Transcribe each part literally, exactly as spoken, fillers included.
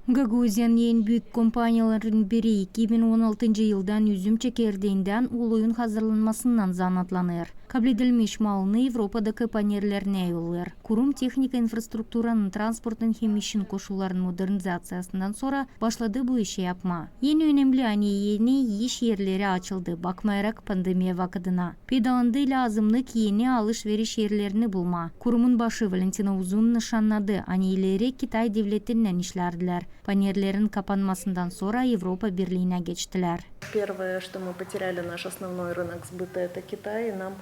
Gagauziyanın en büük kompaniyaların biri iki bin on altıncı yıldan üzüm çekerdindän uluun hazırlanmasınnan zanaatlanêr. Kabledilmiş malını Evropadakı panerlerinä yollêêr. Kurum tehnika infrastrukturanın, transportun hem işin koşullarının modernizaţiyasından sora başladı bu işi yapmaa. En önemli, ani eni iş erleri açıldı, bakmayarak pandemiya vakıdına. Peydalandı lääzımnık eni alış-veriş erlerini bulmaa. Kurumun başı Valentina Uzun nışannadı, ani ileri Kitay devletinnän işlärdilär. Panerlerin kapanmasından sora Evropa Birliinä geçtilär. Первое, что мы потеряли наш основной рынок сбыта, это Китай, и нам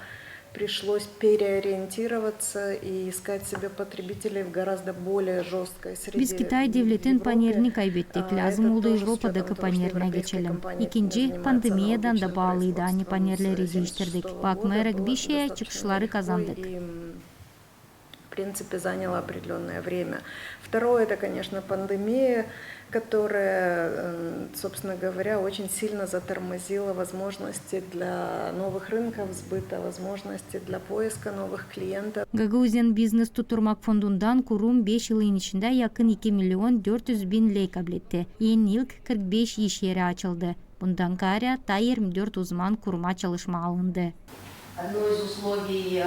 пришлось переориентироваться и искать себе потребителей в гораздо более жёсткой среде. Biz Kitay devletin panerini kaybettik, lääzım oldu Evropadakı panerinä geçelim. İkinci, pandemiyadan da baalıydı, ani panerleri diiştirdik. Bakmayarak bişeyä, çıkışları kazandık. В принципе, заняло определённое время. Второе, это, конечно, пандемия, которая, собственно говоря, очень сильно затормозила возможности для новых рынков сбыта, возможности для поиска новых клиентов. Gagauziyanın biznes tutturmak fondundan kurum beş yılın içindä yakın iki million dört üz bin ley kabletti. En ilk kırk beş iş eri açıldı. Bundan kaarä taa irmi dört uzman kuruma çalışmaa alındı. Одно из условий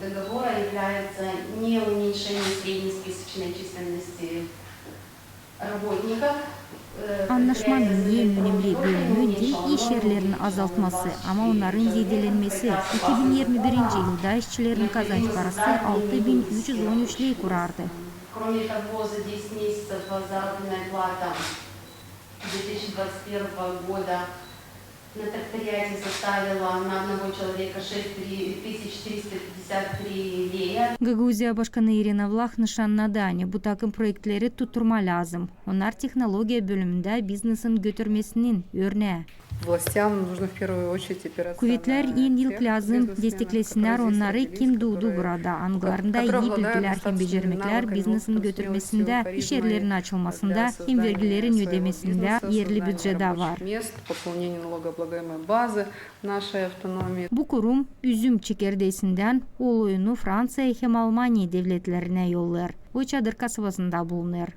договора является не уменьшение средней списочной численности работников. Annaşmanın en önemli bölümü diil iş erlerinin azaltması, ama onnarın zeedelenmesi. İki bin irmi birinci yılda işçilerin kazanç parası altı bin üç üz on üç ley kurardı. Кроме того, за десять месяцев заработная плата две тысячи двадцать первого года на предприятии составила на одного человека шесть тысяч триста пятьдесят три лея. Gagauziya başkanı İrina Vlah nışannadı, ani bu takım proektleri tutturmaa lääzım. Onnar tehnologiya bölümündä biznesin götürmesinin örnää. Kuvetlär en ilk lääzım desteklesinnär onnarı, kim duudu burada, angılarında ii bilgilär hem becermeklär biznesin götürmesindä, iş erlerinin açılmasında hem vergilerin ödemesindä erli bücedä var. Bu kurum üzüm çekerdeesindän uluunu Franţiya hem Almaniya devletlerinä yollêêr. O Çadır kasabasında bulunêr.